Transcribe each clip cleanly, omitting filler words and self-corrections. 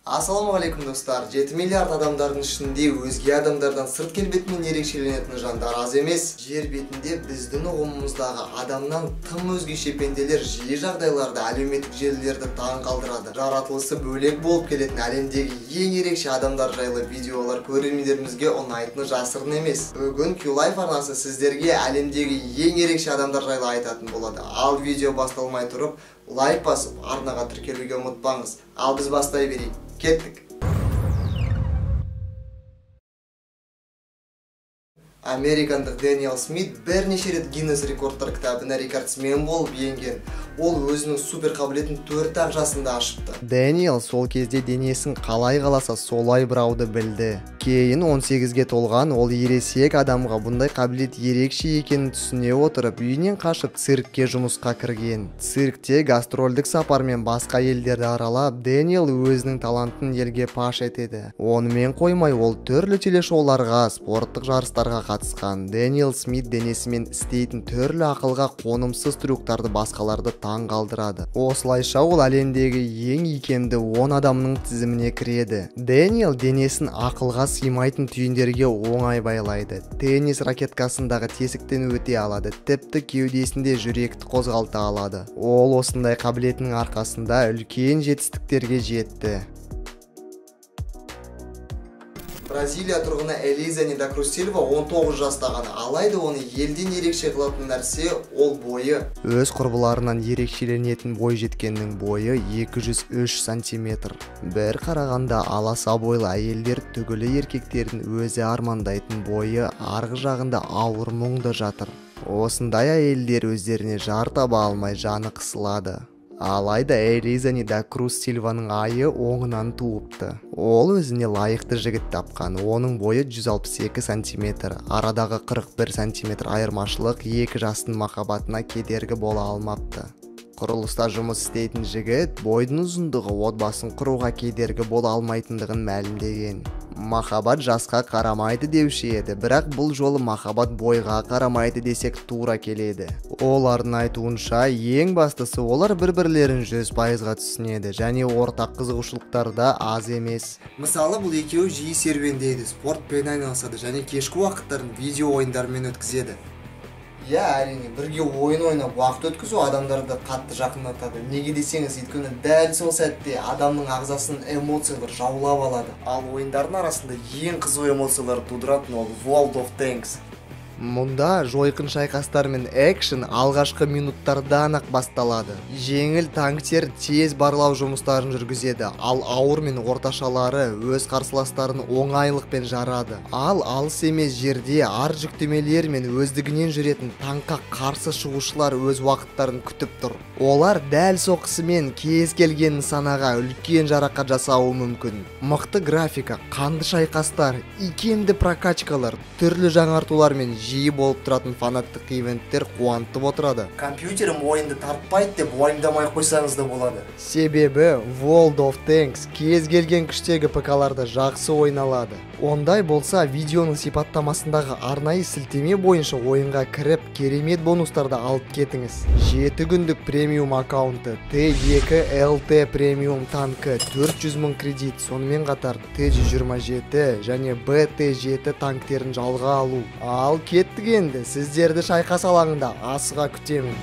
Ассалаумағалейкум достар. 7 миллиард адамдардың ішінде өзге адамдардан сырт келбетімен ерекшеленетін жандар аз емес. Жер бетінде біздің ұғымымыздағы адамнан тым өзгеше пенделер жиі жағдайларда әлеуметтік желілерді таң қалдырады. Жаратылысы бөлек болып келетін әлемдегі ең ерекше адамдар жайлы видеолар көрермендерімізге ұнайтыны жасырын емес. Бүгін Q-Life арнасы сіздерге әлемдегі ең ерекше адамдар жайлы айтатын болады. Ал видео басталмай тұрып, лайк басып, арнаға тіркелуге ұмытпаңыз. Ал біз бастай берейік. Кеттік. Американдық Дэниел Смит бірнеше рет Гиннес рекордтар кітабына рекордсмен болып енген. Ол өзінің супер қабілетін 4 жасында ашыпты. Дэниел сол кезде денесін қалай қаласа солай бұрауды білді. Кейін 18-ге толған ол ересек адамға бұндай қабілет ерекше екенін түсіне отырып, үйінен қашып циркке жұмысқа кірген. Циркте гастрольдік сапармен басқа елдерді аралап, Дэниел өзінің талантын елге паш етеді. Онымен қоймай ол түрлі телешоуларға, спорттық жарыстарға қатысқан. Дэниел Смит денесімен істейтін түрлі ақылға қонымсыз трюктарды басқаларды таң қалдырады. Осылайша ол әлемдегі ең икемді 10 адамның тізіміне кіреді. Дэниел денесін ақылға сыймайтын түйіндерге оңай байлайды. Теннис ракеткасындағы тесіктен өте алады, тіпті кеудесінде жүректі қозғалта алады. Ол осындай қабілетінің арқасында үлкен жетістіктерге жетті. Бразилия тұрғыны Элиза да Крус Силва 19 жаста ғана. Алайда оны елден ерекше қылатын нәрсе ол бойы. Өз құрбыларынан ерекшеленетін бойжеткеннің бойы 203 сантиметр. Бір қарағанда аласа бойлы әйелдер түгілі еркектердің өзі армандайтын бойы арғы жағында ауыр мұңда жатыр. Осындай әйелдер өздеріне жар таба алмай жаны қысылады. Алайда Элиза да Крус Силваның айы оңынан туыпты. Ол өзіне лайықты жігіт тапқан. Оның бойы 162 сантиметр. Арадағы 41 сантиметр айырмашылық екі жастың махаббатына кедергі бола алмапты. Құрылыста жұмыс істейтін жігіт бойдың ұзындығы отбасын құруға кедергі бола алмайтындығын мәлімдеген. Махаббат жасқа қарамайды деуші еді, бірақ бұл жолы махаббат бойға қарамайды десек тура келеді. Олардың айтуынша, ең бастысы олар бір-бірлерін 100%-ға түсінеді және ортақ қызығушылықтарда аз емес. Мысалы, бұл екеуі жиі серуендейді, спортпен айналысады және кешкі уақыттарын видео ойындарымен өткізеді. Иә, әрине, бірге ойын ойнап уақыт өткізу адамдарды қатты жақындатады. Неге десеңіз, өйткені дәл сол сәтте адамның ағзасын эмоциялар жаулап алады. Ал ойындардың арасында ең қызу эмоциялар тудыратын ол World of Tanks. Мұнда жойқын шайқастар мен экшн алғашқы минуттардан-ақ басталады. Жеңіл танктер тез барлау жұмыстарын жүргізеді, ал ауыр мен орташалары өз қарсыластарын оңайлықпен жарады. Ал алыс емес жерде ар жүктемелер мен өздігінен жүретін танкқа қарсы шығушылар өз уақыттарын күтіп тұр. Олар дәл соққысымен кез келген нысанаға үлкен жарақат жасауы мүмкін. Мықты графика, қанды шайқастар, икемді прокачкалар, түрлі жаңартулар мен жиі болып тұратын фанаттық ивенттер қуантып отырады. Компьютерім ойынды тартпайды деп уайымдамай қойсаңыз да болады. Себебі World of Tanks кез келген күштегі ПК-ларда жақсы ойналады. Ондай болса, видеоның сипаттамасындағы арнайы сілтеме бойынша ойынға кіріп, керемет бонустарды алып кетіңіз. 7 күндік премиум аккаунты, Т2 ЛТ премиум танкі, 400 мың кредит, сонымен қатар Т127 және БТ7 танктерін жалға алу. Ал кеттік енді, сіздерді шайқас алаңында асыға күтемін.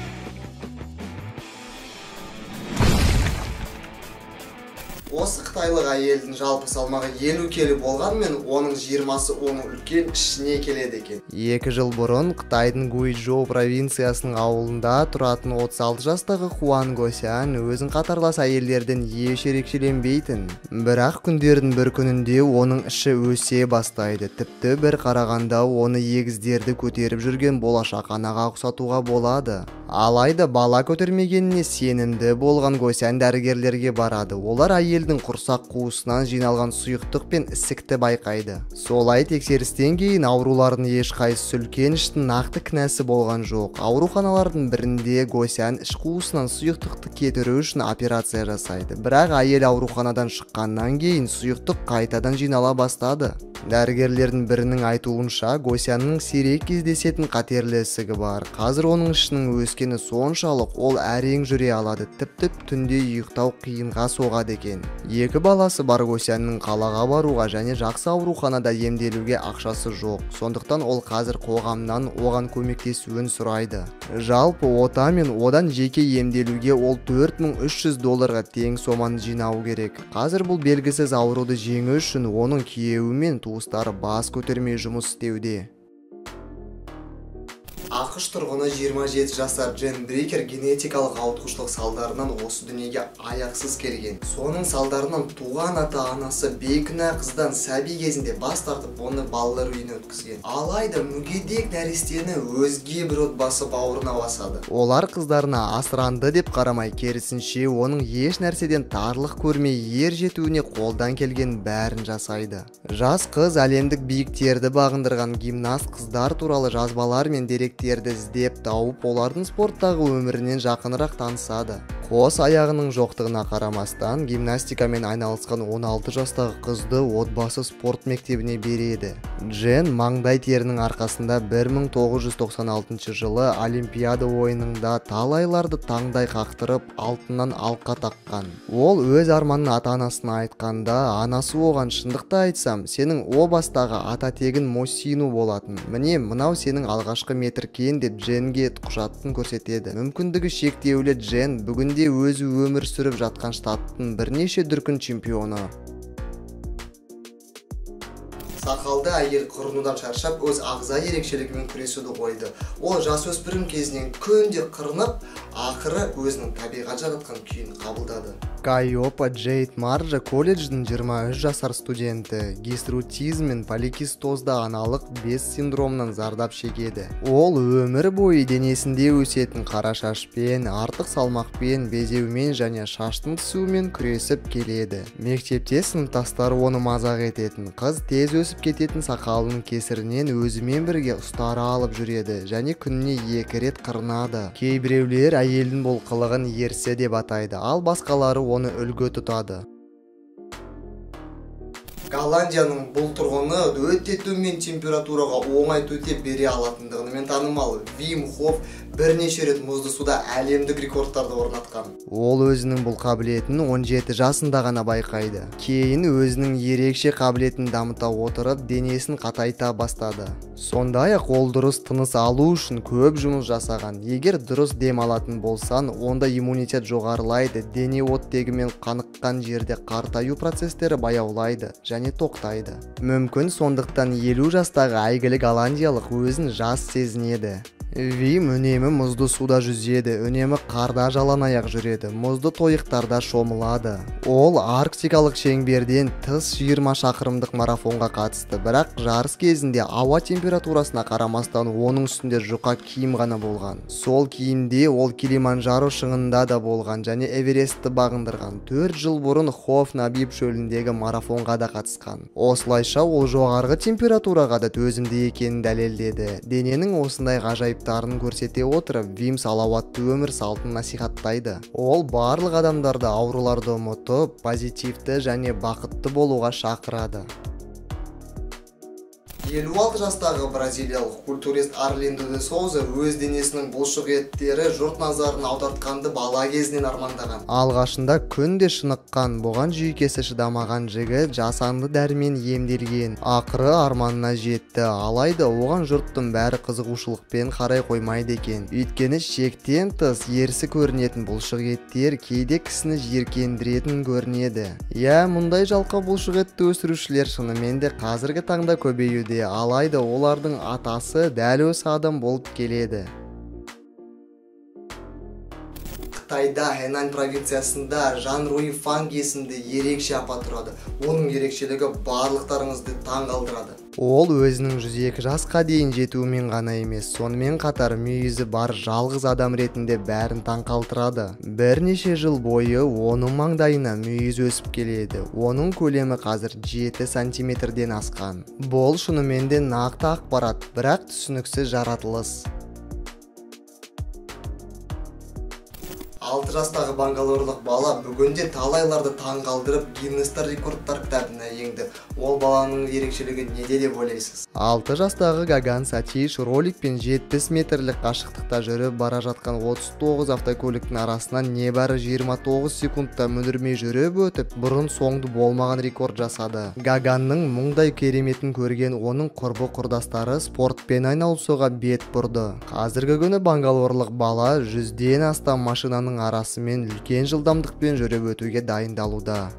Осы қытайлық әйелдің жалпы салмағы 50 келі болғанмен, оның 20-сы оның үлкен ішіне келеді екен. 2 жыл бұрын Қытайдың Гуйчжоу провинциясының ауылында тұратын 36 жастағы Хуан Госян өзін қатарлас әйелдерден еш ерекшеленбейтін. Бірақ күндердің бір күнінде оның іші өсе бастайды. Тіпті бір қарағанда оны егіздерді көтеріп жүрген болашақ анаға ұқсатуға болады. Алайда бала көтермегеніне сенімді болған Госян дәрігерлерге барады. Олар әйелдің құрсақ қуысынан жиналған сұйықтық пен ісікті байқайды. Солай тексерістен кейін аурулардың ешқайсысы үлкен іштің нақты кінәсі болған жоқ. Ауруханалардың бірінде Госян іш қуысынан сұйықтықты кетіру үшін операция жасайды. Бірақ әйел ауруханадан шыққаннан кейін сұйықтық қайтадан жинала бастады. Дәрігерлердің бірінің айтуынша, Госянның сирек кездесетін қатерлі ісігі бар. Қазір оның ішінің өскені соншалық, ол әрең жүре алады, тіпті түнде ұйықтау қиынға соғады екен. Екі баласы бар Госянның қалаға баруға және жақсы ауруханада емделуге ақшасы жоқ. Сондықтан ол қазір қоғамнан оған көмектесуін сұрайды. Жалпы ота мен одан жеке емделуге ол 4300 долларға тең соманы жинау керек. Қазір бұл белгісіз ауруды жеңу үшін оның күйеуі мен туыстары бас көтермей жұмыс істеуде. АҚШ тұрғыны 27 жасар Джен Брикер генетикалық ауытқушылық салдарынан осы дүниеге аяқсыз келген. Соның салдарынан туған ата-анасы бейкүнә қыздан сәби кезінде бас тартып, оны балалар үйіне өткізген. Алайда мүгедек нәрестені өзге бір отбасы бауырына басады. Олар қыздарына асыранды деп қарамай, керісінше оның еш нәрседен тарлық көрмей ер жетуіне қолдан келген бәрін жасайды. Жас қыз әлемдік биіктерді бағындырған гимнаст қыздар туралы жазбалар мен деректерді іздеп тауып, олардың спорттағы өмірінен жақынырақ танысады. Қос аяғының жоқтығына қарамастан гимнастикамен айналысқан 16 жастағы қызды отбасы спорт мектебіне береді. Джен маңдай терінің арқасында 1996 жылы Олимпиада ойынында талайларды таңдай қақтырып, алтыннан алқа таққан. Ол өз арманын ата-анасына айтқанда, анасы оған: "Шындықты айтсам, сенің о бастағы ата-тегін Мосину болатын. Міне, мынау сенің алғашқы метіркен" деп Дженге құжатын көрсетеді. Мүмкіндігі шектеулі Джен бүгінде өзі өмір сүріп жатқан штаттың бірнеше дүркін чемпионы. Сақалды әйел қырынудан шаршап, өз ағза ерекшелігімен күресуді қойды. Ол жасөспірім кезінен күнде қырынып, ақыры өзінің табиғат жаратқан күйін қабылдады. Кайопа Джейд Маржа колледждің 23 жасар студенті, гиструтизм мен поликистозда аналық без синдромынан зардап шегеді. Ол өмір бойы денесінде өсетін қара шашпен, артық салмақпен, безеумен және шаштың түсуімен күресіп келеді. Мектепте сыныптастары оны мазақ ететін. Қыз тез өсіп кететін сақалының кесірінен өзімен бірге ұстара алып жүреді және күніне 2 рет қырынады. Кейбіреулер әйелдің бұл қылығын ерсі деп атайды, ал басқалары оны үлгі тұтады. Голландияның бұл тұрғыны өте төмен температураға оңай төтеп бере алатындығымен танымал. Вим Хоф бірнеше рет мұзды суда әлемдік рекордтарды орнатқан. Ол өзінің бұл қабілетін 17 жасында ғана байқайды. Кейін өзінің ерекше қабілетін дамыта отырып, денесін қатайта бастады. Сондай-ақ ол дұрыс тыныс алу үшін көп жұмыс жасаған. Егер дұрыс дем алатын болсан, онда иммунитет жоғарылайды, дене оттегімен қаныққан жерде қартаю процестері баяулайды және тоқтайды. Мүмкін сондықтан 50 жастағы әйгілі голландиялық өзін жас сезінеді. Вим үнемі мұзды суда жүзеді, үнемі қарда жалаң аяқ жүреді, мұзды тойықтарда шомылады. Ол арктикалық шеңберден тыс 20 шақырымдық марафонға қатысты, бірақ жарыс кезінде ауа температурасына қарамастан оның үстінде жұқа киім ғана болған. Сол киімде ол Килиманджаро шыңында да болған және Эверестті бағындырған. 4 жыл бұрын Хоф Набиб шөліндегі марафонға да қатысқан. Осылайша ол жоғарғы температураға да төзімді екенін дәлелдеді. Дененің осындай ғажайып көрсете отырып, Вим салауатты өмір салтын насихаттайды. Ол барлық адамдарды ауруларды ұмытып, позитивті және бақытты болуға шақырады. 56 жастағы бразилиялық культурист Арлиндо де Соуза өз денесінің бұлшық еттері жұрт назарын аудартқанды бала кезінен армандаған. Алғашында күнде шыныққан, бұған жүйкесі шыдамаған жігіт жасанды дәрімен емделген. Ақыры арманына жетті, алайда оған жұрттың бәрі қызығушылықпен қарай қоймайды екен. Өйткені шектен тыс ерсі көрінетін бұлшық еттер кейде кісіні жиіркендіретін көрінеді. Иә, мұндай жалқау бұлшық етті өсірушілер шынымен де қазіргі таңда көбеюде. Алайда олардың атасы дәл осы адам болып келеді. Қытайда Хэнань провинциясында Жан Руи Фанг есімді ерекше апа тұрады. Оның ерекшелігі барлықтарыңызды таң қалдырады. Ол өзінің 102 жасқа дейін жетуімен ғана емес, сонымен қатар мүйізі бар жалғыз адам ретінде бәрін таң қалдырады. Бірнеше жыл бойы оның маңдайына мүйіз өсіп келеді. Оның көлемі қазір 7 сантиметрден асқан. Бұл шынымен де нақты ақпарат, бірақ түсініксіз жаратылыс. 6 жастағы бангалорлық бала бүгінде талайларды таң қалдырып, Гиннестер рекордтар кітабына енді. Ол баланың ерекшелігі неде деп ойлайсыз? 6 жастағы Гаган Сатиш роликпен 70 метрлік қашықтықта жүріп бара жатқан 39 автокөліктің арасынан небәрі 29 секундта мүдірмей жүріп өтіп, бұрын соңды болмаған рекорд жасады. Гаганның мұндай кереметін көрген оның құрбы-құрдастары спортпен айналысуға бет бұрды. Қазіргі күні бангалорлық бала 100-ден астам машинаның арасымен үлкен жылдамдықпен жүріп өтуге дайындалуда.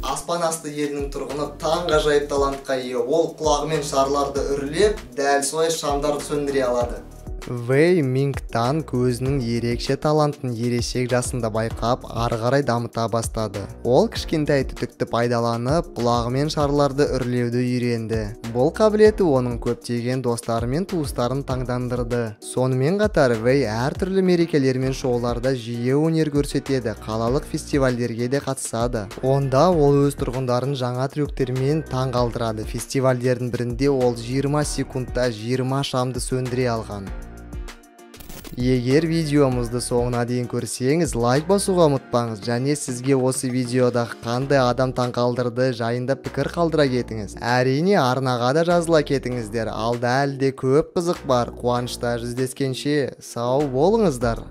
Аспан асты елінің тұрғыны таңғажайып талантқа ие. Ол құлағымен шарларды үрлеп, дәл солай шамдарды сөндіре алады. Вэй Мингтан өзінің ерекше талантын ересек жасында байқап, ары қарай дамыта бастады. Ол кішкентай түтікті пайдаланып, құлағымен шарларды үрлеуді үйренді. Бұл қабілеті оның көптеген достары мен туыстарын таңдандырды. Сонымен қатар Вэй әртүрлі мерекелер мен шоуларда жиі өнер көрсетеді, қалалық фестивальдерге де қатысады. Онда ол өз тұрғындарын жаңа трюктермен таңғалдырады. Фестивальдердің бірінде ол 20 секундта 20 шамды сөндіре алған. Егер видеомызды соңына дейін көрсеңіз, лайк басуға ұмытпаңыз және сізге осы видеода қандай адам таңқалдырды жайында пікір қалдыра кетіңіз. Әрине, арнаға да жазыла кетіңіздер. Алда әлі де көп қызық бар. Қуанышта жүздескенше сау болыңыздар.